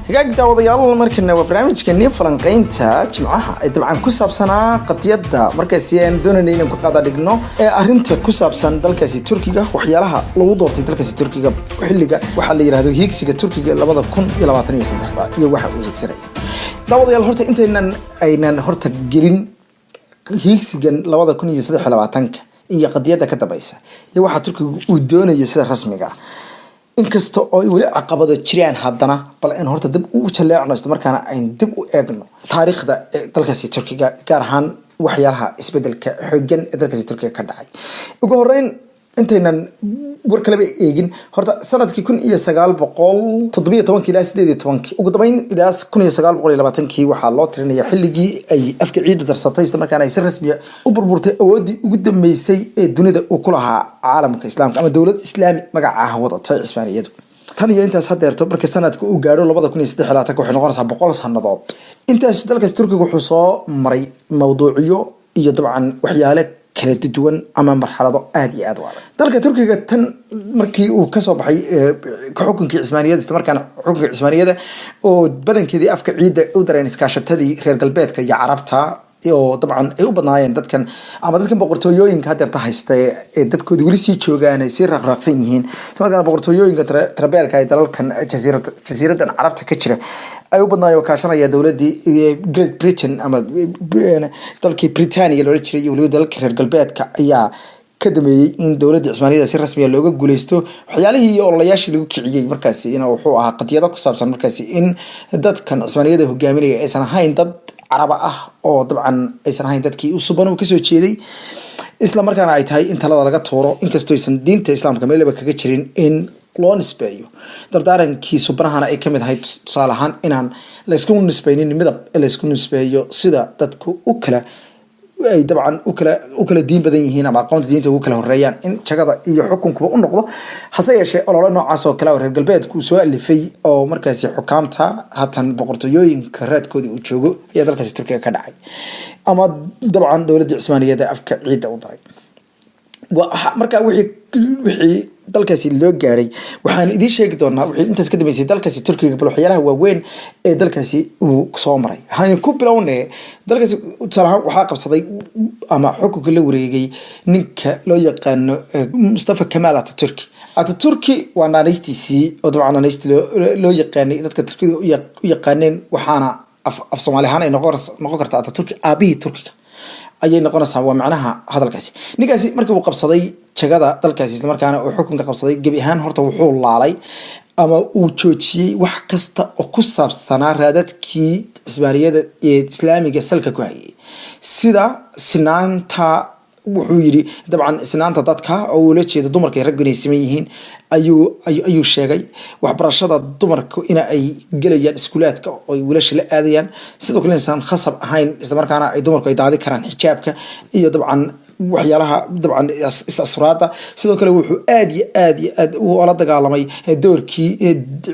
Hagaag, daawadayaal, markana waa barnaamijkeennii falanqeynta Jimcaha ee dabcan ku saabsanaa qadiyadda markaasi aan doonayna inaan ku qaada dhigno ee arrinta ku saabsan dalkaasi Turkiga, waxyaalaha lagu doortay dalkaasi Turkiga xilliga waxaa la yidhahdo hiigsiga Turkiga 2023-da iyo waxa uu hiigsanaya. Daawadayaal, horta intaynan aynan horta gelin hiigsigan 2023-ka iyo qadiyadda ka dambaysa iyo waxa Turkiga uu doonayo sida rasmiga ah, inkasta oo ay weli caqabado jiraan, haddana bal aynu horta dib u jaleecno, isla markaana aynu dib u eegno taariikhda ee dalkaasi Turkiga, gaar ahaan waxyaalaha isbedelka xooggan ee dalkaasi Turkiga ka dhacay. Ugu horeyn, intaynan war kaleba eegin, horta sanadkii 1917-kii ilaa 18-kii, ugu dambeyn ilaa 1920-kii, waxaa loo tirinaya xilligii ay afka ciidda darsatay, isla markaana ay si rasmiya u burburtay awooddii ugu dambeysay ee dunida uu ku lahaa caalamka Islaamka ama dowlad Islaami magaca ah wadatay, Cismaaniyadu. Tan iyo intaas hadeerto, marka sanadka uu gaadho 2023-ka, waxay noqonaysaa 100 sanadood. Intaas dalkaas Turkiga wuxuu soo maray mawduucyo iyo dabcan waxyaale kala duwan ama marxalado aada iyo aada u adag. Dalka Turkiga tan markii uu kasoo baxay xukunkii Cismaaniyada, isla markaana xukunkii Cismaaniyada oo badankeedii afka ciidda u dareen iskaashatadii reer galbeedka iyo Carabta, oo dabcan ay u badnaayeen dadkan ama dadkan boqortooyooyinka hadeerta haysta ee dadkooda weli sii joogaan, ay sii raaqraaqsan yihiin, isla markaana boqortooyooyinka tarabeelka ee dalalkan jasiiradan Carabta ka jira ay u badnaayeen, oo kaashanaya dowladii Great Britain ama dalkii Britania loola jiray iyo weliba dalalka reer galbeedka, ayaa ka dameeyey in dowladda Cismaaniyada si rasmiya looga guuleysto. Waxyaalihii iyo ololayaashii lagu kiciyey markaasi in wuxuu ahaa qadiyado ku saabsan markaasi in dadkan Cismaaniyada hogaaminaya aysan ahayn dad Caraba ah, oo dabcan aysan ahayn dadkii uu suban uu kasoo jeeday, isla markaana ay tahay in talada laga tuuro, inkastoo aysan diinta Islaamka meelaba kaga jirin in loo nisbeeyo. Dardaarankii subanahana ay kamid ahayd, tusaale ahaan, inaan laysku nisbeynin midab, laysku nisbeeyo sida dadku u kala ay dabcan u kala diin badan yihiin ama aqoonta diinta ugu kala horeeyaan, in jagada iyo xukunkuba u noqdo. Hase yeeshee, olole noocaas oo kale oo reer galbeedku uu soo alifay oo markaasi xukaamta haatan boqortooyooyinka raadkoodii uu joogo ayaa dalkaasi Turkiga ka dhacay, ama dabcan dowladda Cismaaniyada afka ciidda u daray. Marka wixii dalkaasi loo gaaray waxaan idiin sheegi doonaa wixii intaas ka dambeysay dalkaasi Turkiga. Bal waxyaalaha waaweyn ee dalkaasi uu soo maray waxaan ku bilowne. Dalkaasi tusaale ahaan waxaa qabsaday ama xukunka la wareegay ninka loo yaqaano Mustafa Kamaal Ataturki. Ataturki waa naanaystiisii, oo dabcan naanaystii loo yaqaanay, dadka Turkida u yaqaaneen, waxaana af Soomaali ahaan ay noqon kartaa Ataturki aabihii Turkiga ayay noqonaysaa, waa macnaha hadalkaasi. Ninkaasi markii uu qabsaday jagada dalkaasi, islamarkaana uu xukunka qabsaday, gebi ahaan horta wuxuu laalay ama uu joojiyey wax kasta oo ku saabsanaa raadadkii Cismaaniyada ee Islaamiga salka ku hayay, sida sinaanta. Wuxuu yidhi dabcan sinaanta dadka, oo uu la jeedo dumarka iyo raggu inay siman yihiin, ayuu sheegay. Waxbarashada dumarku in ay gelayaan iskuulaadka oo ay wiilasha la aadayaan, sidoo kale inaysan khasab ahayn, islamarkaana ay dumarku ay daadi karaan xijaabka iyo dabcan waxyaalaha dabcan is asuraada. Sidoo kale wuxuu aad iyo aad iyo aad ula dagaalamay doorkii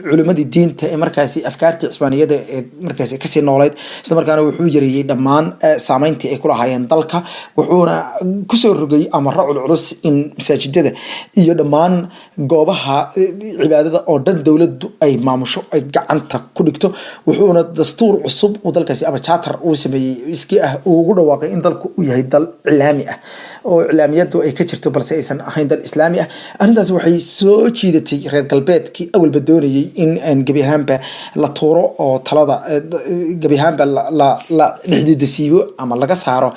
culimadii diinta ee markaasi afkaartii Cismaaniyada ee markaasi kasii nooleyd, isla markaana wuxuu yareeyey dhammaan saameyntii ay ku lahaayeen dalka, wuxuuna kusoo rogay amaro culculus in masaajidada iyo dhammaan goobaha cibaadada oo dhan dowladdu ay maamusho, ay gacanta ku dhigto. Wuxuuna dastuur cusub uu dalkaasi ama charter uu sameeyey iskii ah uu ugu dhawaaqay in dalku uu yahay dal iclaami ah oo iclaamiyadu ay ka jirto, balse aysan ahayn dal Islaami ah. Arrintaasi waxay soo jiidatay reer galbeedkii awalba doonayay in aan gebi ahaanba la tuuro oo talada gebi ahaanba la dhexdidasiibo ama laga saaro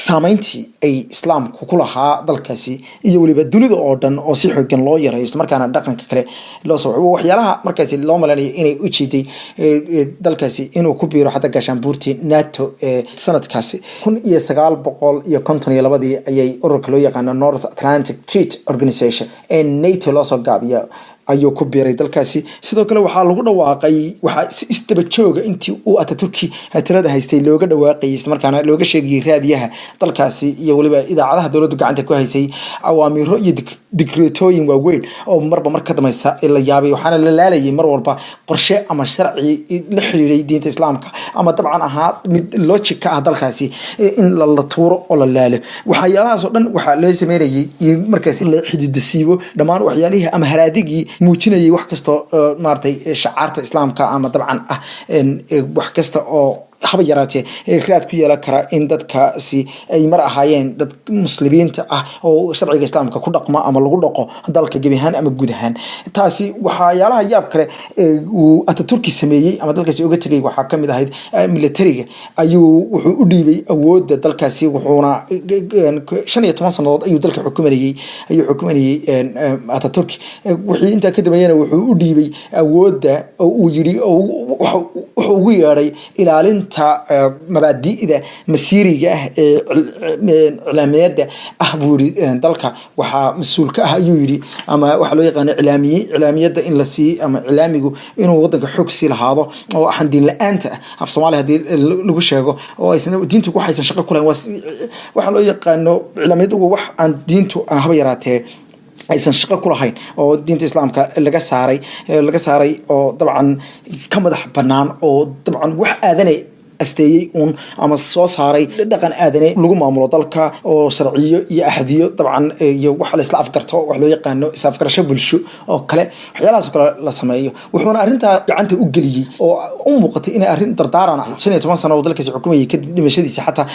saameyntii ay Islaamku ku lahaa dalkaasi iyo weliba dunida oo dhan, oo si xoogan loo yareeyo, islamarkaana dhaqanka kale loo soo waxyaalaha markaasi loo maleynayo inay u jeeday dalkaasi inuu ku biiro xataa gaashaanbuurtii NATO ee sanadkaasi 1952-dii ayay ururka loo yaqaano North Atlantic Treaty Organization ee NATO loosoo gaabiyo ayuu ku biiray dalkaasi. Sidoo kale waxaa lagu dhawaaqay, waxaa si isdaba jooga intii uu Ataturki talada haystay looga dhawaaqayay, islamarkaana looga sheegayay raadiyaha dalkaasi iyo weliba idaacadaha dowladdu gacanta ku haysay, awaamiiro iyo digreetooyin waaweyn oo marba mar ka dambaysa la yaabay. Waxaana la laalayay mar walba qorshe ama sharci la xiriiray diinta Islaamka ama dabcan ahaa mid logic ka ah dalkaasi in la tuuro oo la laalo. Waxyaalahaas oo dhan waxaa loo sameynayay in markaas la xididasiibo dhammaan waxyaalihii ama haraadigii. Muujinayay wax kastoo maaragtay shacaarta islaamka ama dabcan ah wax kasta oo haba yaraatee raad ku yeelan kara in dadkaasi ay mar ahaayeen dad muslimiinta ah oo sharciga islaamka ku dhaqma ama lagu dhaqo dalka gebi ahaan ama guud ahaan. Taasi waxyaalaha yaab kale uu Ataturki sameeyey ama dalkaasi uga tegay waxaa kamid ahayd militariga ayuu wuxuu u dhiibay awoodda dalkaasi, wuxuuna 15 sanadood ayuu dalka xukumanayay Ataturki. Wixii intaa ka dambeeyana wuxuu u dhiibay awoodda oo uu yidhi, wuxuu ugu yeedhay ilaalinta mabaadi'da masiiriga ah ee iclaamiyadda ah buu yidhi. Dalka waxaa mas-uul ka ah ayuu yidhi, ama waxaa loo yaqaano iclaamiye, iclaamiyadda in la sii ama iclaamigu inuu wadanka xoog sii lahaado oo axan diin la-aanta ah, af Soomaaliya haddii lagu sheego, oo aysan diintu waxaysan shaqo ku lahayn. Waxaa loo yaqaano iclaamiyaddu waa wax aan diintu haba yaraatee aysan shaqo ku lahayn oo diinta islaamka laga saaray oo dabcan ka madax banaan oo dabcan wax aadane asteeyey uun ama soo saaray dhaqan aadane lagu maamulo dalka oo sharciyo iyo axdiyo dabcan iyo wax la isla afgarto, wax loo yaqaano is afgarasho bulsho oo kale, waxyaalahaas oo kale la sameeyo. Wuxuuna arrintaa gacanta u geliyey oo u muuqatay inay arrin dardaaran ah. 15 sano oo dalkaasi xukumayay kadib dhimashadiisa, xataa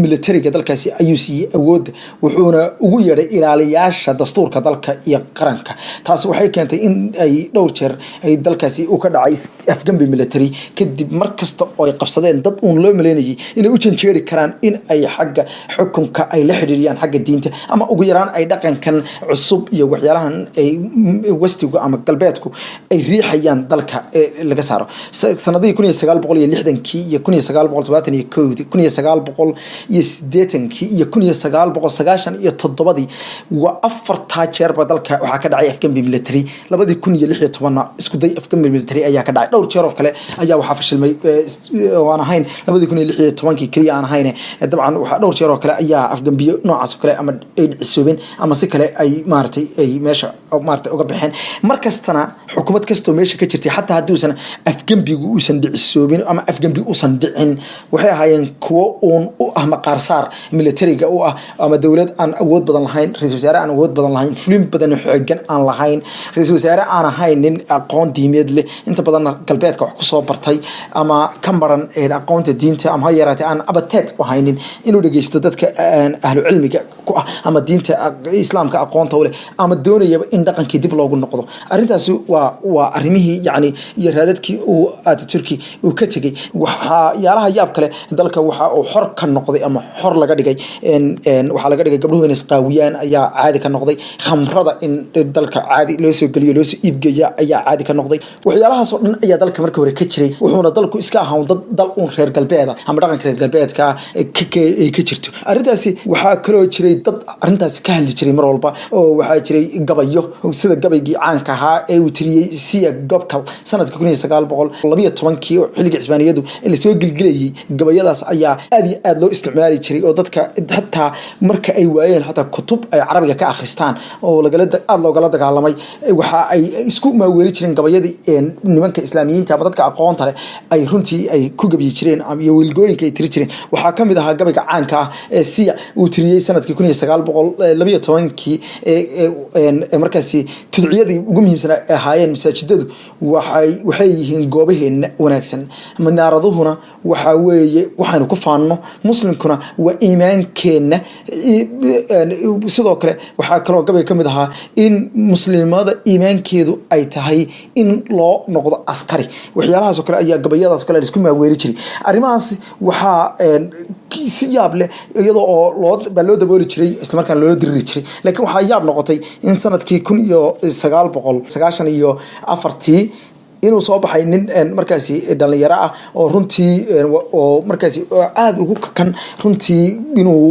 militariga dalkaasi ayuu siiyey awoodda, wuxuuna ugu yeedhay ilaaliyaasha dastuurka dalka iyo qaranka. Taasi waxay keentay in ay dhowr jeer ay dalkaasi uu ka dhacay afgambi military kadib mar kasta oo ay qabsadeen dad uun loo maleynayay inay u janjeeri karaan in ay xagga xukunka ay la xidhiiriyaan xagga diinta ama ugu yaraan ay dhaqankan cusub iyo waxyaalahan ay westigu ama galbeedku ay riixayaan dalka laga saaro. Sanadihii 1960-kii iyo 1971-dii, 1980-kii iyo 1997-dii, waa afartaa jeerba dalka waxaa ka dhacay afgambi military. 2016-na isku day afgambi military ayaa ka dhacay. Dhowr jeer oo kale ayaa waxaa fashilmay oo aan ahayn 2016-kii keliya aan ahayn. Dabcan waxaa dhowr jeer oo kale ayaa afgambiyo noocaas oo kale ama ay dhicisoobeen ama si kale ay maaragtay ay meesha maaragtay uga baxeen. Mar kastana xukuumad kastoo meesha ka jirtay, xataa haddii uusan afgembigu uusan dhicisoobin ama afgembi uusan dhicin, waxay ahaayeen kuwo uun u ah maqaarsaar militariga u ah ama dowlad aan awood badan lahayn, ra-iisul wasaare aan awood badan lahayn, fulin badan oo xoogan aan lahayn, ra-iisul wasaare aan ahayn nin aqoon diimeed leh, inta badanna galbeedka wax kusoo bartay ama ka maran aqoonta diinta ama ha yaraatee aan abateed u haynin inuu dhegeysto dadka ahlu cilmiga ku ah ama diinta islaamka aqoonta u leh ama doonayaba in dhaqankii dib loogu noqdo. Arrintaasi waa arrimihii yacni iyo raadadkii uu Ataturki uu ka tegey. Waxyaalaha yaab kale, dalka waxa uu xor ka noqday ama xor laga dhigay, waxaa laga dhigay gabdhuhu inay isqaawiyaan ayaa caadi ka noqday, khamrada in dalka caadi loo soo geliyo, loo soo iibgeeya ayaa caadi ka noqday. Waxyaalahaas oo dhan ayaa dalka markii hore ka jiray, wuxuuna dalku iska ahaa dad dal uun reer galbeeda ama dhaqanka reer galbeedka ay ka jirto arrintaasi. Waxaa kaloo jiray dad arrintaasi ka hadli jiray mar walba oo waxaa jiray gabayo, sida gabaygii caanka ahaa ee uu tiriyey Ziya Gökalp sanadka 1912-kii oo xilligii Cismaaniyadu lasoo gilgilayay. Gabayadaas ayaa aad iyo aad loo isticmaali jiray oo dadka xataa marka ay waayeen xataa kutub ay carabiga ka akhristaan oo lagala aada loogala dagaalamay, waxa ay isku maaweeli jireen gabayadii nimanka islaamiyiinta ama dadka aqoonta leh ay runtii ay ku gabiyi jireen iyo wilgooyinka ay tiri jireen. Waxaa kamid ahaa gabayga caanka ah ee Siya uu tiriyey sanadkii 1912-kii, markaasi tudciyadii ugu muhiimsan ay ahaayeen: "Masaajidadu waxay yihiin goobaheena wanaagsan, minaaraduhuna waxa weeye waxaynu ku faanno, muslimkuna waa iimaankeenna." Sidoo kale waxaa kaloo gabay ka mid ahaa in muslimada iimaankeedu ay tahay in loo noqdo askari. Waxyaalahaas oo kale ayaa gabayadaas oo kale laisku maaweeli jiray. Arrimahaas waxaa si yaab leh iyadoo oo loo baa loo dabooli jiray, islamarkaana loola diriri jiray. Laakiin waxaa yaab noqotay in sanadkii 1994-tii inuu soo baxay nin markaasi dhalinyaro ah oo runtii oo markaasi aada ugu kakan runtii inuu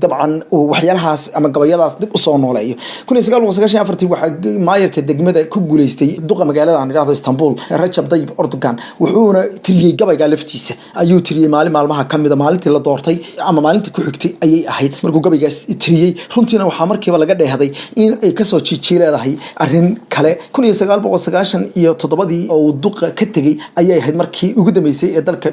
dabcan waxyaalahaas ama gabayadaas dib usoo nooleeyo. 1994-tii waxaa maayarka degmada ku guuleystay, duqa magaalada aan idhahdo Istanbul, Rajab Dayib Erdogan, wuxuuna tiriyey gabayga laftiisa ayuu tiriyey maalin maalmaha kamida, maalintii la doortay ama maalintii ku xigtay ayay ahayd markuu gabaygaas tiriyey. Runtiina waxaa markiiba laga dheehday in ay kasoo jiijii leedahay arrin kale. 1997-dii oo uu duqa ka tegey ayay ahayd markii ugu dambeysay ee dalka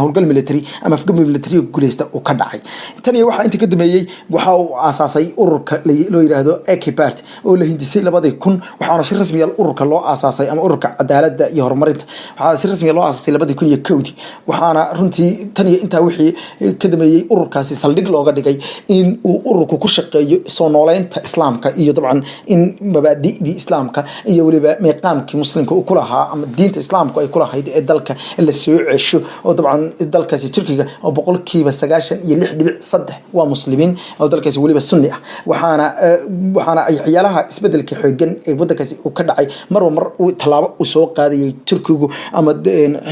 howlgal military ama afgambi military guuleysta uu ka dhacay. Tan iyo waxaa inta Intii ka dambeeyey waxa uu aasaasay ururka loo yiraahdo AK Party oo la hindisay 2000, waxaana si rasmi ah ururka loo aasaasay, ama ururka cadaaladda iyo horumarinta, waxaa si rasmi ah loo aasaasay 2001-dii. Waxaana runtii tan iyo intaa wixii ka dambeeyey ururkaasi saldhig looga dhigay in uu ururku ku shaqeeyo soo nooleynta islaamka iyo dabcan in mabaadi'dii islaamka iyo weliba meeqaamkii muslimka uu ku lahaa ama diinta islaamku ay ku lahayd ee dalka la soo cesho. Oo dabcan dalkaasi Turkiga oo 96.3% waa muslimiin, oo dalkaasi weliba sunni ah. Waxaana ay waxyaalaha isbedelka xoogan ee wadankaasi uu ka dhacay marba mar uu tallaabo uu soo qaadayay Turkigu ama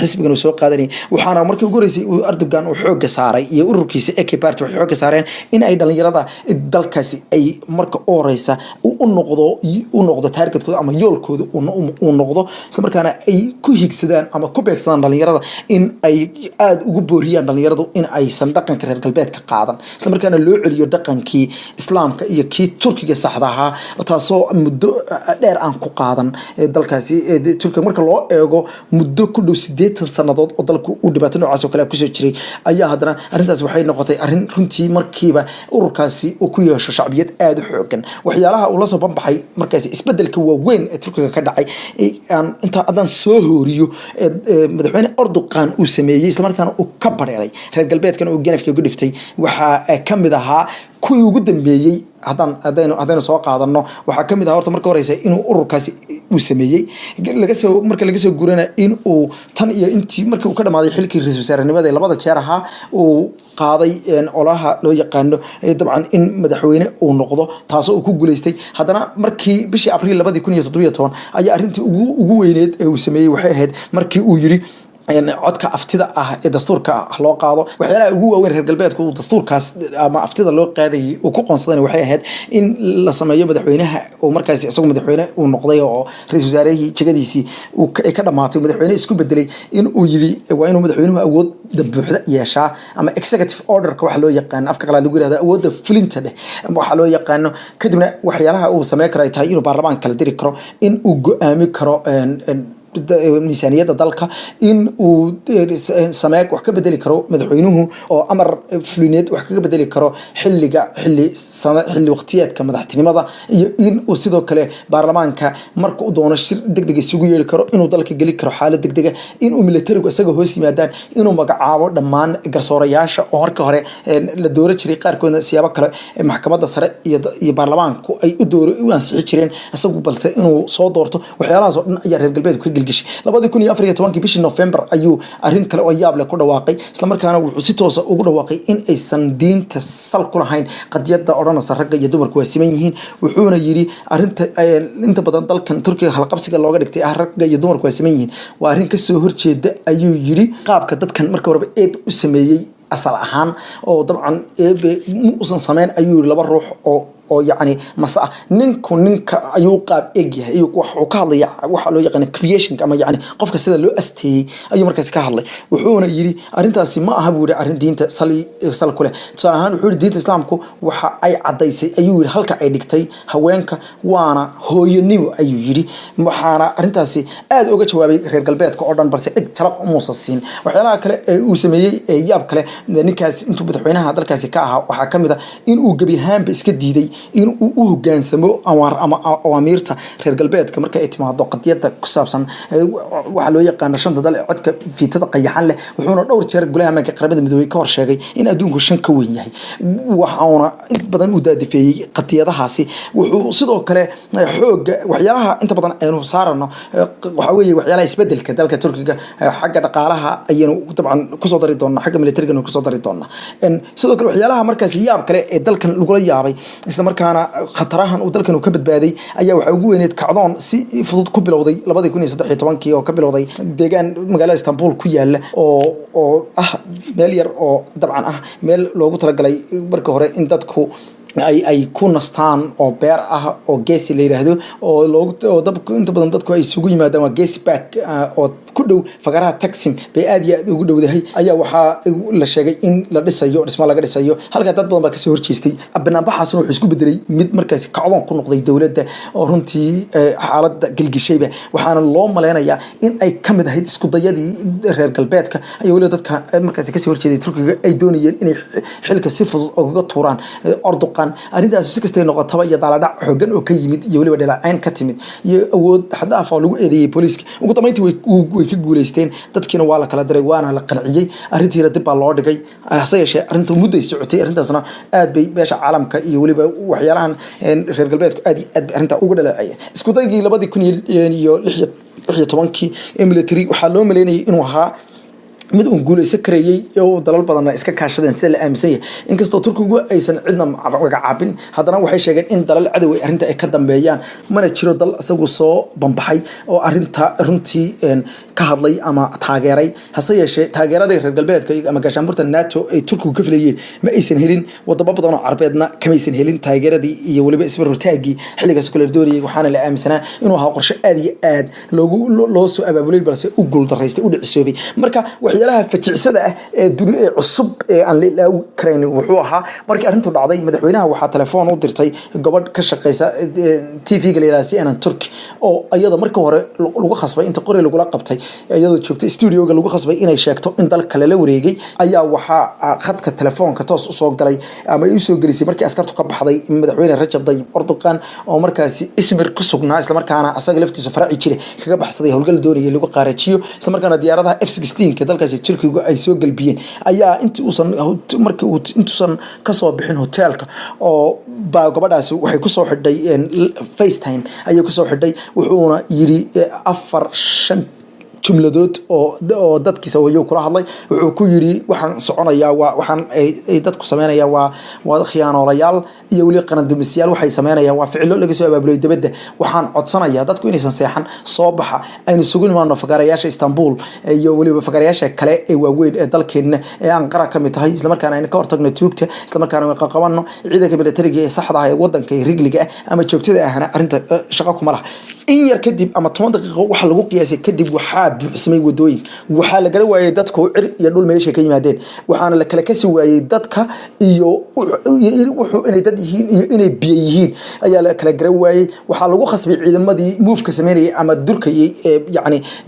xisbigan uu soo qaadanayay. Waxaana markii ugu horeysay uu Erdogan uu xoogga saaray iyo ururkiisa AK Party waxay xoogga saareen in ay dhalinyarada dalkaasi ay marka u horeysa u noqdo targetkooda ama yoolkooda uu noqdo, isla markaana ay ku higsadaan ama ku beegsadaan dhalinyarada, in ay aada ugu booriyaan dhalinyaradu in aysan dhaqanka reer galbeedka qaadan, isla markaana loo celiyo dhaqankii islaamka iyo kii Turkiga saxda ahaa, taasoo muddo dheer aan ku qaadan dalkaasi Turkiga. Marka loo eego muddo ku dhow 80 sannadood oo dalku uu dhibaato noocaas oo kale kusoo jiray, ayaa haddana arrintaasi waxay noqotay arrin runtii markiiba ururkaasi uu ku yeesho shacbiyad aada u xoogan. Waxyaalaha uu lasoo banbaxay markaasi isbedelka waaweyn ee Turkiga ka dhacay aan inta haddaan soo hooriyo madaxweyne Erdogan uu sameeyey, islamarkaana uu ka bareeray reer galbeedkan uu ganafka ugu dhiftay, waxaa ka mid ahaa kuwii ugu dambeeyey haddaan haddaynu soo qaadano. Waxaa ka mid ahaa horta marka horeysa inuu ururkaasi uu sameeyey laga soo marka laga soo gurana in uu tan iyo intii markii uu ka dhamaaday xilkii ra-iisul wasaarenimada ee labada jeer ahaa uu qaaday ololaha loo yaqaano dabcan in madaxweyne uu noqdo, taasoo uu ku guuleystay. Haddana markii bishii Abriil 2017 ayaa arrintii ugu weyneed ee uu sameeyey waxay ahayd markii uu yiri codka aftida ah ee dastuurka ah loo qaado. Waxyaalaha ugu waaweyn reer galbeedku uu dastuurkaas ama aftida loo qaadayay uu ku qoonsadana waxay ahayd in la sameeyo madaxweynaha oo markaasi isagu madaxweyne uu noqday oo ra-iisul wasaarihii jagadiisii uu ay ka dhamaatay madaxweyne isku bedelay, in uu yiri waa inuu madaxweynuhu awoodda buuxda yeeshaa ama executive orderka waxa loo yaqaano, afka qalaad lagu yirahdo awoodda fulinta dheh waxa loo yaqaano. Kadibna waxyaalaha uu sameyn karo ay tahay inuu baarlamaanka kala diri karo, in uu go-aami karo miisaaniyadda dalka, in uu samee wax ka bedeli karo madaxweynuhu oo amar fulineed wax kaga bedeli karo xilliga xilli sana xilli waqtiyeedka madaxtinimada, iyo in uu sidoo kale baarlamaanka marka uu doono shir degdeg isugu yeeri karo, inuu dalka geli karo xaalad degdega, inuu militarigu isaga hoos yimaadaan, inuu magacaabo dhammaan garsoorayaasha oo marka hore la dooro jiray, qaarkoodna siyaabo kale maxkamadda sare iyo baarlamaanku ay u door u ansixi jireen, isagu balse inuu soo doorto. Waxyaalahaas oo dhan ayaa reer galbeedku ka gelgeshay. 2014-kii bishii November ayuu arrin kale oo yaab leh ku dhawaaqay, islamarkaana wuxuu si toosa ugu dhawaaqay in aysan diinta sal ku lahayn qadiyadda odhanaysa ragga iyo dumarku waa siman yihiin. Wuxuuna yidhi arrinta inta badan dalkan Turkiga halqabsiga looga dhigtay ah ragga iyo dumarku waa siman yihiin waa arrin kasoo horjeeda, ayuu yidhi, qaabka dadkan marka horeba Eebe u sameeyey asal ahaan, oo dabcan Eebe uusan sameyn, ayuu yidhi, laba ruux oo yacni mase ah ninku ninka ayuu qaab eg yahay. Iyo wuxuu ka hadlaya waxa loo yaqaana creationka ama yacni qofka sida loo asteeyey ayuu markaasi ka hadlay. Wuxuuna yidhi arrintaasi ma aha, buu yidhi, arrin diinta sal ku leh. Tusaale ahaan wuxuu yidhi diinta islaamku waxa ay caddaysay, ayuu yidhi, halka ay dhigtay haweenka, waana hooyanimo, ayuu yidhi. Waxaana arrintaasi aad uga jawaabay reer galbeedka oo dhan, balse dheg jalaq umuusan siin. Waxyaalaha kale ee uu sameeyey ee yaab kale ninkaas intuu madaxweynaha dalkaasi ka ahaa waxaa ka mid ah in uu gebi ahaanba iska diiday in uu u hogaansamo ama awaamiirta reer galbeedka marka ay timaado qadiyadda ku saabsan waxaa loo yaqaano shanta dal ee codka fiitada qayaxan leh. Wuxuuna dhowr jeer golaha ammaanka Qaramada Midoobey ka hor sheegay in adduunku shan ka weyn yahay, waxauna inta badan uu daadifeeyey qadiyadahaasi. Wuxuu sidoo kale xooga waxyaalaha inta badan aynu saarano waxaa weeye waxyaalaha isbedelka dalka Turkiga xagga dhaqaalaha ayaynu dabcan kusoo dari doonaa, xagga militarigana kusoo dari doonaa. Sidoo kale waxyaalaha markaasi yaab kale ee dalkan lagula yaabay, isla markaana khatarahan uu dalkan uu ka badbaaday, ayaa waxaa ugu weyneed kacdoon si fudud ku bilowday 2013-kii oo ka bilowday deegaan magaalada Istanbul ku yaala oo ah meel yar oo dabcan ah meel loogu talagalay marka hore in dadku Ay ku nastaan oo beer ah oo Gezi la yiraahdo oo loogu oo dabku inta badan dadku ay isugu yimaadaan, waa Gezi Park oo ku dhow fagaraha Taksim bay aad iyo aad ugu dhowdahay, ayaa waxaa la sheegay in la dhisayo dhismo laga dhisayo halkaa. Dad badan baa kasoo horjeestay. Banaanbaxaasna wuxuu isku bedelay mid markaasi kacdoon ku noqday dowladda oo runtii xaaladda gelgishayba. Waxaana loo maleynayaa in ay kamid ahayd isku dayadii reer galbeedka iyo weliba dadka markaasi kasoo horjeeday Turkiga ay doonayeen inay xilka si fudud ugaga tuuraan Erdogan. Arrintaasi si kastay noqotaba, iyo daaladhac xoogan oo ka yimid iyo weliba dhaleecayn ka timid iyo awood xad dhaaf oo lagu eedeeyey booliiska, ugu dambeyntii way ka guuleysteen. Dadkiina waa la kala diray, waana la qanciyey, arrintiina dib baa loo dhigay. Hase yeeshee arrintu mudday socotay. Arrintaasna aad bay beesha caalamka iyo weliba waxyaalahan reer galbeedku aad iyo aad bay arrintaa uga dhaleeceeyeen. Isku daygii 2016-kii ee military waxaa loo maleynayay inuu ahaa mid uun guuleysan karayey oo dalal badanna iska kaashadeen, sida la aaminsan yahay. Inkastoo Turkigu aysan cidna magacaabin, haddana waxay sheegeen in dalal cadow ay arrinta ay ka dambeeyaan. Mana jiro dal isagu soo bambaxay oo arrinta runtii ka hadlay ama taageeray. Hase yeeshee taageeradii reer galbeedka ama gaashaanbuurta NATO ay Turkigu ka filayeen ma aysan helin. Wadamo badan oo Carbeedna kamaysan helin taageeradii iyo weliba isbarbartaagii xilligaas kale la doonayay. Waxaana la aaminsanaa inuu ahaa qorshe aad iyo aad loogu loo soo abaabulay, balse u guuldaraystay, u dhicisoobay. Marka waxyaalaha fajicsada ah ee duni ee cusub ee aan la ilaawi karayn wuxuu ahaa markii arrintu dhacday, madaxweynaha waxaa telefoon u dirtay gabadh ka shaqeysa TV-ga la yidhaha CNN Turk, oo iyada markii hore lagu khasbay inta qori lagula qabtay iyadoo joogta studioga, lagu khasbay inay sheegto in dalka lala wareegay. Ayaa waxaa khadka telefoonka toos usoo galay ama ay usoo gelisay markii askartu ka baxday madaxweyne Rajab Tayyip Erdogan oo markaasi Ismir ku sugnaa, islamarkaana asaga laftiisa faraaci jira kaga baxsaday howlgal doonayay lagu qaarajiyo, islamarkaana diyaaradaha F-16 dalkaasi Turkigu ay soo galbiyeen. Ayaa intii uusan markii uu intuusan kasoo bixin hoteelka oo baa gabadhaasi waxay kusoo xidhay FaceTime ayay kusoo xidhay. Wuxuuna yidhi afar shan jumladood oo dadkiisa ayuu kula hadlay. Wuxuu ku yidhi: "Waxaan soconayaa waa waxaan ay dadku sameynayaan waa khiyaanoolayaal iyo weli qarandumisyaal. Waxay sameynayaan waa ficilo laga soo abaabulay dibadda. Waxaan codsanayaa dadku inaysan seexan, soo baxa, aynu isugu nimaano fagaarayaasha Istanbul iyo weliba fagaarayaasha kale ee waaweyn ee dalkeenna ee Anqara ka mid tahay, islamarkaana aynu ka hortagno tuugta, islamarkaana aynu qaqabano ciidanka militariga ee saxda ah ee wadanka ee rigliga ah ama joogtada ahna arrinta shaqo kuma laha." In yar kadib ama 10 daqiiqo waxaa lagu qiyaasay kadib, waxaa buuxsamay wadooyinka. Waxaa la gara waayey dadku cir iyo dhul meeshay ka yimaadeen. Waxaana la kala kasi waayey dadka iyo wuxuu inay dad yihiin iyo inay biyo yihiin ayaa la kala gara waayey. Waxaa lagu khasbay ciidamadii muufka sameynayay ama durkayay ee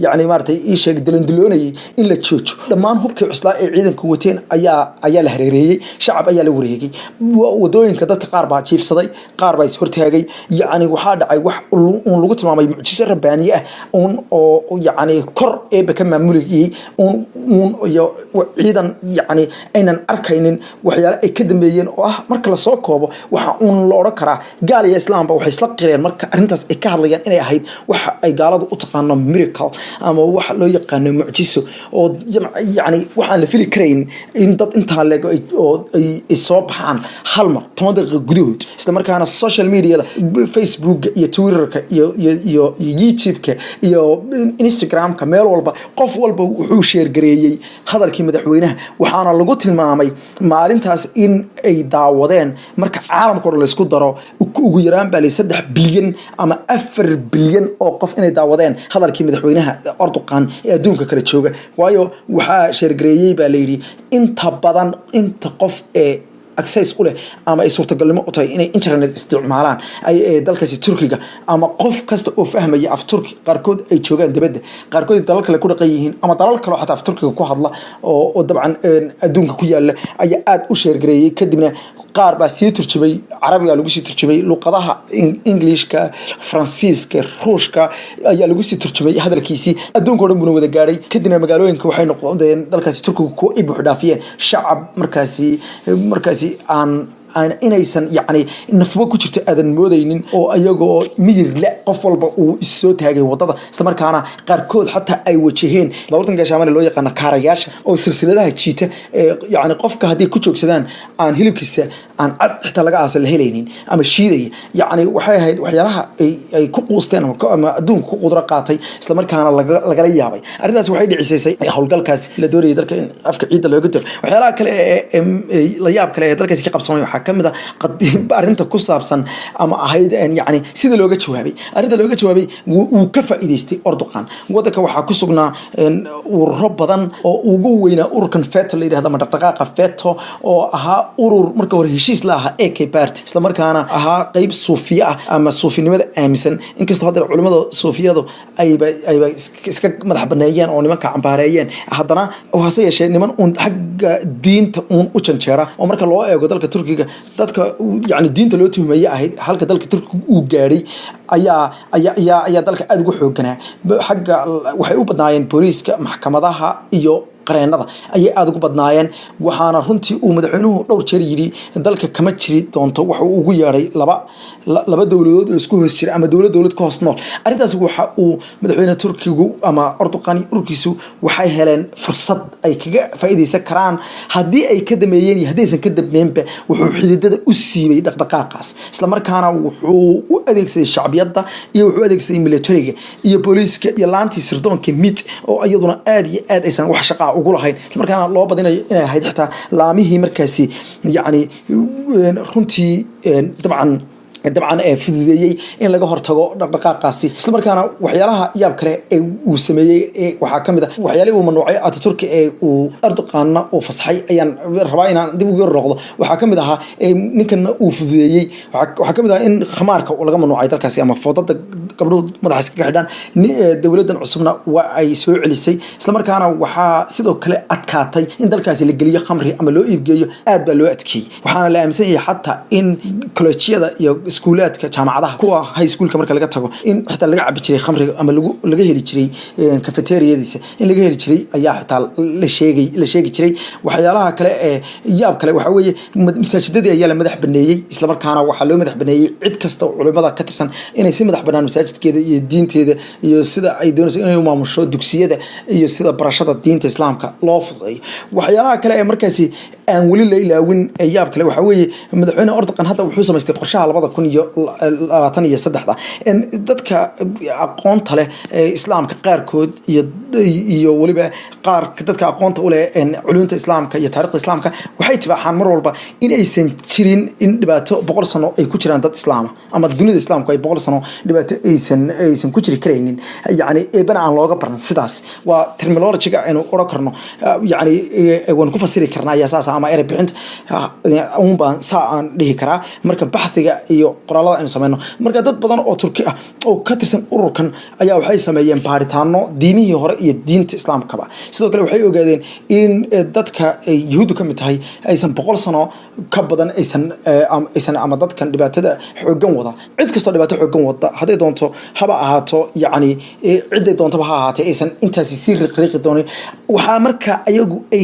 yacni maaragtay ii sheeg dilandiloonayay in la joojo. Dhammaan hubkii cuslaa ee ciidanku wateen ayaa la hareereeyey. Shacab ayaa la wareegay wadooyinka. Dadka qaar baa jiifsaday, qaar baa is hortaagay. Yacni waxaa dhacay wax uun lagu tilmaamay mucjiso rabbaaniye ah uun oo yacni kor Eebe ka maamulayay uun iyo ciidan yacni aynan arkaynin waxyaale ay ka dambeeyeen oo ah. Marka lasoo koobo, waxa uun la odhan karaa gaal iyo islaamba waxay isla qireen marka arrintaas ay ka hadlayaan inay ahayd waxa ay gaaladu u taqaano miracle ama waxa loo yaqaano mucjiso oo yacni waxaan la fili karayn in dad intaa leeg oo ay soo baxaan hal mar 10 daqiiqo gudahood, isla markaana social mediada, Facebooka iyo Twitterka iyo YouTube-ka iyo Instagramka, meel walba qof walba wuxuu share gareeyey hadalkii madaxweynaha. Waxaana lagu tilmaamay maalintaas in ay daawadeen, marka caalamka o dhan laysku daro, ugu yaraan baa lay 3 bilyan ama 4 bilyan oo qof inay daawadeen hadalkii madaxweynaha Erdogan ee adduunka kala jooga. Waayo waxaa share gareeyey baa layidhi inta badan inta qof ee access u leh ama ay suurtagalnimo u tahay inay internet isticmaalaan ay dalkaasi Turkiga, ama qof kasta oo fahmaya af Turki. Qaarkood ay joogaan dibadda, qaarkood dalal kale ku dhaqan yihiin ama dalal kale oo xataa af Turkiga ku hadla oo dabcan adduunka ku yaala ayaa aada u share gareeyey. Kadibna qaar baa sii turjumay, Carabiga lagu sii turjumay, luqadaha Englishka, Faransiiska, Ruushka ayaa lagu sii turjumay hadalkiisii. Adduunka o dhan buuna wada gaadhay. Kadibna magaalooyinka waxay noqdeen dalkaasi Turkiga kuwa ay buux dhaafiyeen shacab markaasi aan inaysan yacni nafba ku jirto aadan moodaynin, oo iyagoo miyir le qof walba uu issoo taagay wadada, islamarkaana qaarkood xataa ay wajaheen baabuurtan gaashaamane loo yaqaano kaarayaasha oo silsiladaha jiita ee yacni qofka haddii ku joogsadaan aan hilibkiisa aan cad xitaa laga aasa la helaynin ama shiidaya. Yacni waxay ahayd waxyaalaha ay ku quusteen ama adduunka ku qudro qaatay, islamarkaana lagala yaabay. Arrintaas waxay dhicisaysay howlgalkaas la doonayay dalka in afka ciidda looga diro. Waxyaalaha kale ee la yaab kale ee dalkaasi ka qabsamay waxaa kamid a arrinta ku saabsan ama ahayd, yani sida looga jawaabay, arrinta looga jawaabay wuu ka faa'iidaystay Erdogan. Wadanka waxaa ku sugnaa ururo badan oo ugu weynaa ururkan FETO la yidhahdo ama dhaqdhaqaaqa FETO, oo ahaa urur marka hore heshiis la ahaa AK Party, isla markaana ahaa qeyb suufiye ah ama suufinimada aaminsan, inkastoo haddana culimada suufiyadu ayba iska madax baneeyeen oo nimanka cambaareeyeen. Haddana hase yeeshee niman uun xagga diinta uun u janjeera oo marka loo eego dalka Turkiga dadka yani diinta loo tuhmaye ahayd, halka dalka Turkiga uu gaadhay ayaa dalka aada ugu xooganaa. Xagga waxay u badnaayeen booliiska, maxkamadaha iyo qareenada ayay aada ugu badnaayeen. Waxaana runtii uu madaxweynuhu dhowr jeer yidhi dalka kama jiri doonto waxa uu ugu yeedhay laba dowladood oo isku hoos jira ama dowlad dowlad ka hoos nool. Arrintaas waxa uu madaxweyne Turkigu ama Erdogan ururkiisu waxay heleen fursad ay kaga faa'iidaysan karaan haddii ay ka dameeyeen iyo haddaysan ka dameynba. Wuxuu xididada u siibay dhaqdhaqaaqaas, isla markaana wuxuu u adeegsaday shacbiyadda iyo wuxuu adeegsaday militariga iyo booliiska iyo laantii sirdoonka MIT, oo iyaduna aada iyo aad aysan wax shaqaa ugu lahayn, isla markaana loo badinayo inay ahayd xitaa laamihii markaasi yacni runtii dabcan ee fududeeyey in laga hortago dhaqdhaqaaqaasi. Isla markaana waxyaalaha yaab kale ee uu sameeyey waxaa ka mid a waxyaalihii uu mamnuucay Ataturk ee uu Erdoganna uu fasaxay ayaan rabaa inaan dib ugu noqdo. Waxaa ka mid ahaa ninkana uu fududeeyey, waxaa ka mid ahaa in khamaarka laga mamnuucay dalkaasi ama foodada gabdhuhu madaxa iskaga xidhaan. Dowladdan cusubna waa ay soo celisay. Isla markaana waxaa sidoo kale adkaatay in dalkaasi la geliyo khamri ama loo iibgeeyo, aad baa loo adkeeyey. Waxaana la aaminsan yahay xataa in kolleejyada iyo iskuulaadka jaamacadaha, kuwa high schoolka marka laga tago, in xitaa laga cabi jiray khamriga ama laga heli jiray cafeteriadiisa in laga heli jiray ayaa xitaa la sheegi jiray. Waxyaalaha kale ee yaab kale waxaa weeye masaajidadii ayaa la madax baneeyey. Isla markaana waxaa loo madax baneeyey cid kasta oo culimada ka tirsan inay si madax banaan masaajidkeeda iyo diinteeda iyo sida ay doonayso inay u maamusho dugsiyada iyo sida barashada diinta Islaamka loo fududeeyo. Waxyaalaha kale ee markaasi aan weli la ilaawin ee yaab kale waxaa weeye madaxweyne Erdogan hadda wuxuu samaystay qorshaha 2023-da. Dadka aqoonta leh ee Islaamka qaarkood iyo weliba qaar dadka aqoonta u leh culumta Islaamka iyo taariikhda Islaamka waxay tibaaxaan mar walba in aysan jirin in dhibaato 100 sano ay ku jiraan dad Islaama ama dunida Islaamku ay 100 sano dhibaato aysan ku jiri karaynin, yacni eebana aan looga baran. Sidaas waa terminology-ga aynu odhan karno, yacni waan ku fasiri karnaa ayaa saas ama erey bixinta un baan saa aan dhihi karaa marka baxthiga iyo qoraalada aynu sameyno. Marka dad badan oo Turki ah oo ka tirsan ururkan ayaa waxay sameeyeen baaritaano diinihii hore iyo diinta Islaamkaba. Sidoo kale waxay ogaadeen in dadka ay Yuhuuddu ka mid tahay aysan 100 sano ka badan aysan ama dadkan dhibaatada xooggan wada, cid kastoo dhibaato xooggan wada hadday doonto haba ahaato, yacni ciday doontaba ha ahaatee, aysan intaasi sii riqriiqi doonin. Waxaa marka ayagu ay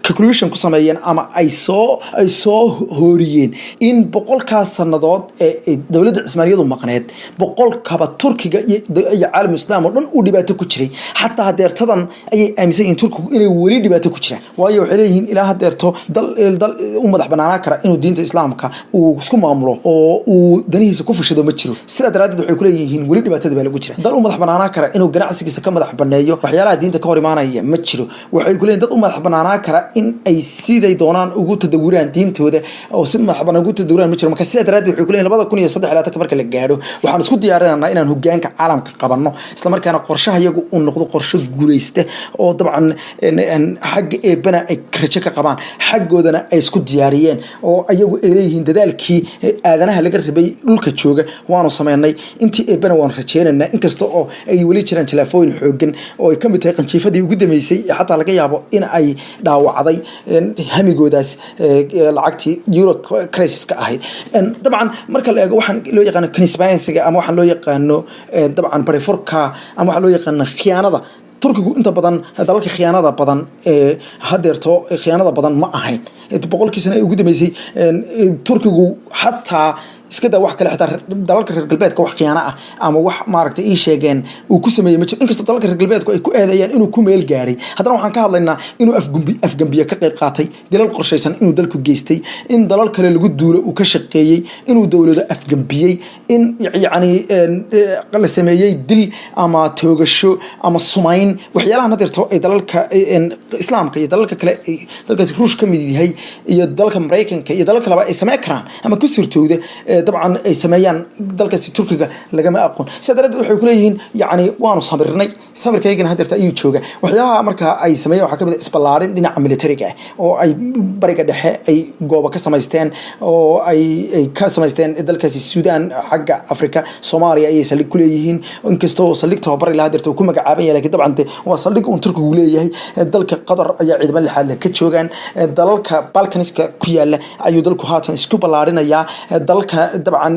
calculation ku sameeyeen ama ay soo hooriyeen in 100-kaas sannadood ee dowladda Cismaaniyadu maqneed 100-kaba Turkiga iyo caalam Islaam oo dhan uu dhibaato ku jiray. Xataa hadeertadan ayay aaminsan yihiin Turkigu inay weli dhibaato ku jiraan, waayo waxay leeyihiin ilaa hadeerto dal u madax banaanaa kara inuu diinta Islaamka uu isku maamulo oo uu danihiisa ku fushado ma jiro. Sidaa daraaddeed waxay kuleeyihiin weli dhibaatada baa lagu jira. Dal u madax banaanaa kara inuu ganacsigiisa ka madax baneeyo waxyaalaha diinta ka hor imaanaya ma jiro. Waxay kuleeyihin dad u madax banaanaa kara in ay siday doonaan ugu tadawuraan diintooda oo si madax banaan ugu tadawuraan ma jiro. Marka sidaa daraaddeed waxay kuleeyihin 2023-ka marka la gaadho waxaan isku diyaarinanaa inaan hogaanka caalamka qabanno, isla markaana qorshaha iyagu uu noqdo qorsho guuleysta oo dabcan xagga eebana ay rajo ka qabaan, xaggoodana ay isku diyaariyeen oo ayagu ay leeyihiin dadaalkii aadanaha laga rabay dhulka jooga waanu sameynay, intii eebana waanu rajeynaynaa, inkasta oo ay weli jiraan jalaafooyin xoogan oo ay ka mid tahay qanjiifadii ugu dambeysay ee xataa laga yaabo in ay dhaawacday hamigoodaas lacagtii euro crisis-ka ahayd. Dabcan marka la eego waxaan loo yaqaano conspiracy ama waxaan loo yaqaano dabcan barifurka ama waxaa loo yaqaano khiyaanada, Turkigu inta badan dalalka khiyaanada badan ee hadeerto khiyaanada badan ma ahayn. 100-kii sano ee ugu dambeysay Turkigu xataa Iska daa wax kale, xitaa dalalka reer galbeedka wax khiyaano ah ama wax maaragtay ii sheegeen uu ku sameeyey ma jiro, inkastoo dalalka reer galbeedku ay ku eedeeyaan inuu ku meel gaadhay. Haddana waxaan ka hadlaynaa inuu afgambiye ka qayb qaatay, dilal qorshaysan inuu dalku geystay, in dalal kale lagu duulo uu ka shaqeeyey, inuu dowlado afgambiyey, in yacni la sameeyey dil ama toogasho ama sumayn, waxyaalahan hadeerto ay dalalka islaamka iyo dalalka kale, dalkaasi Ruush ka mid yahay iyo dalka Maraykanka iyo dalal kaleba ay sameyn karaan ama ku surtowda, dabcan ay sameeyaan, dalkaasi Turkiga lagama aqoon. Sidaa daradeed waxay kuleeyihiin, yacni, waanu samirnay, samirkaygana hadeerta ayuu jooga. Waxyaalaha marka ay sameeyeen waxaa kamid ah isballaarin dhinaca militariga ah oo ay Bariga Dhexe ay goobo ka samaysteen, oo ay ka samaysteen dalkaasi Suudaan, xagga Africa, Soomaaliya ayay saldhig ku leeyihiin, inkastoo saldhig tababar ilaa hadeerta uu ku magacaaban yahay, lakin dabcan de waa saldhig uun Turkigu leeyahay. Dalka Qatar ayaa ciidamo lixaad leh ka joogaan. Dalalka Balkaniska ku yaala ayuu dalku haatan isku ballaarinayaa. Dalka dabcan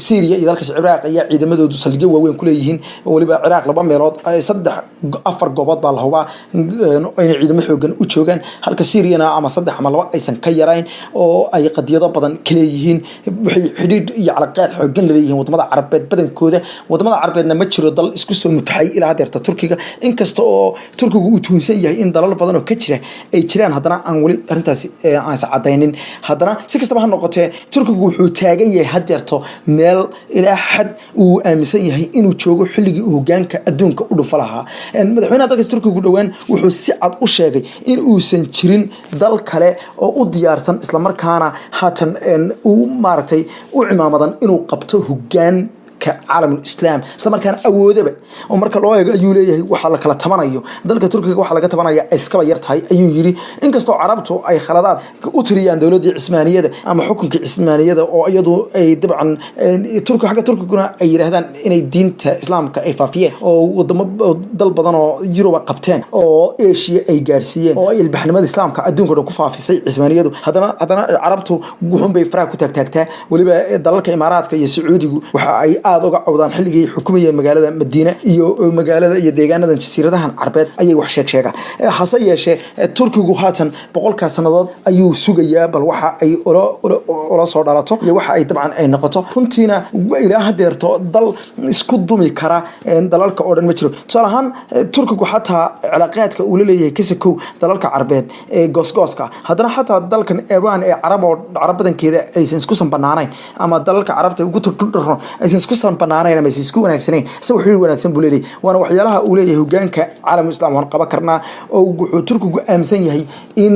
Syria iyo dalkaas Ciraaq ayaa ciidamadoodu saldhigyo waaweyn ku leeyihiin. Weliba Ciraaq laba meelood, saddex, afar goobood baa la hubaa inay ciidamo xoogan u joogaan, halka Syriana ama saddex ama laba aysan ka yarayn oo ay qadiyado badan ka leeyihiin. Waxay xidhiidh iyo calaqaad xoogan laleeyihiin wadamada Carabeed badankooda. Wadamada Carabeedna ma jiro dal isku soo mutaxay ilaa hadeerta Turkiga, inkasta oo Turkigu uu tuhunsan yahay in dalal badan oo ka jira ay jiraan, haddana aan weli arrintaasi aan is cadaynin. Haddana si kastaba ha noqotee, Turkigu wuxuu taagan yahay hadeerto meel ilaa xad uu aaminsan yahay inuu joogo xilligii uu hogaanka adduunka u dhufa lahaa. Madaxweynaha dalkaas Turkigu dhowaan wuxuu si cad u sheegay in uusan jirin dal kale oo u diyaarsan, islamarkaana haatan u maaragtay u cimaamadan inuu qabto hogaan caalamul islaam, isla markaana awoodaba oo marka loo eego ayuu leeyahay waxaa la kala tabanayo dalka Turkiga, waxaa laga tabanaya iskaba yar tahay ayuu yidhi. Inkastoo Carabtu ay khaladaad u tiriyaan dowladdii Cismaaniyada ama xukunkii Cismaaniyada, oo iyadu ay dabcan Turki, xagga Turkiguna ay yidhaahdaan inay diinta islaamka ay faafiyeen oo wadamo dal badan oo Yuruba qabteen oo Asia ay gaarsiiyeen oo ay ilbaxnimada islaamka adduunka dhan ku faafisay Cismaaniyadu, haddana Carabtu wuxuun bay faraha ku taagtaagtaa. Weliba dalalka Imaaraadka iyo Sacuudigu waxa ay aada uga cawdaan xilligii ay xukumayeen magaalada Madiina iyo magaalada iyo deegaanadan jasiiradahan Carbeed ayay wax sheeg sheegaan. Hase yeeshee Turkigu haatan 100-kaa sannadood ayuu sugayaa bal waxa ay ula soo dhalato iyo waxa ay dabcan ay noqoto. Runtiina ilaa hadeerto dal isku dumi kara dalalka oo dhan ma jiro. Tusaale ahaan, Turkigu xataa cilaaqaadka uu la leeyahay kasakow dalalka Carbeed ee goosgooska, haddana xataa dalkan Iran ee Carab oo Carab badankeeda aysan isku sanbanaanayn ama dalalka Carabta ugu turdhuro aysan isku sanbanaanayn ama aysan isku wanaagsanayn, isaga xiriir wanaagsan buu leeyahay. Waana waxyaalaha uu leeyahay hogaanka caalamul islam waan qaban karnaa, oo wuxuu Turkigu aaminsan yahay in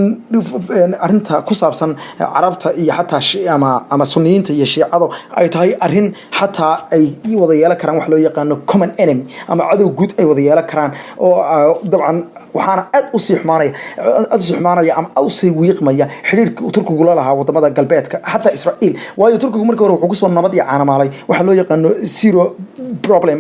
arrinta ku saabsan Carabta iyo xataa ama Sunniyiinta iyo Shiicadu ay tahay arrin xataa ay wada yeelan karaan wax loo yaqaano common enemy ama cadow guud ay wada yeelan karaan. Oo dabcan waxaana aad usii xumaanaya ama aad usii wiiqmaya xiriirkii uu Turkigu la lahaa wadamada galbeedka, xataa Israa'iil. Waayo Turkigu markii hore wuxuu kusoo nabad iyo caanamaalay waxaa loo yaqaano zero problem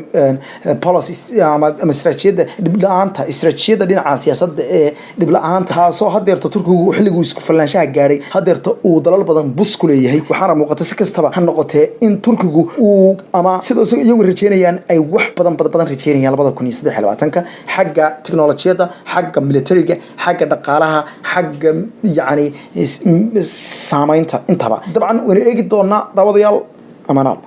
policy ama istaraatiijiyadda dhibla-aanta, istaraatiijiyadda dhinaca siyaasadda ee dhibla-aanta, taasoo hadeerta Turkigu xilliguu isku fallaanshaha gaadhay hadeerta uu dalal badan bus ku leeyahay. Waxaana muuqata si kastaba ha noqotee in Turkigu uu ama sidoo iyagu rajeynayaan ay wax badan badan badan rajeynayaan 2023-ka, xagga teknolojiyadda, xagga militariga, xagga dhaqaalaha, xagga yacni saameynta intaba. Dabcan waynu eegi doonaa, daawadayaal. Amaanaal.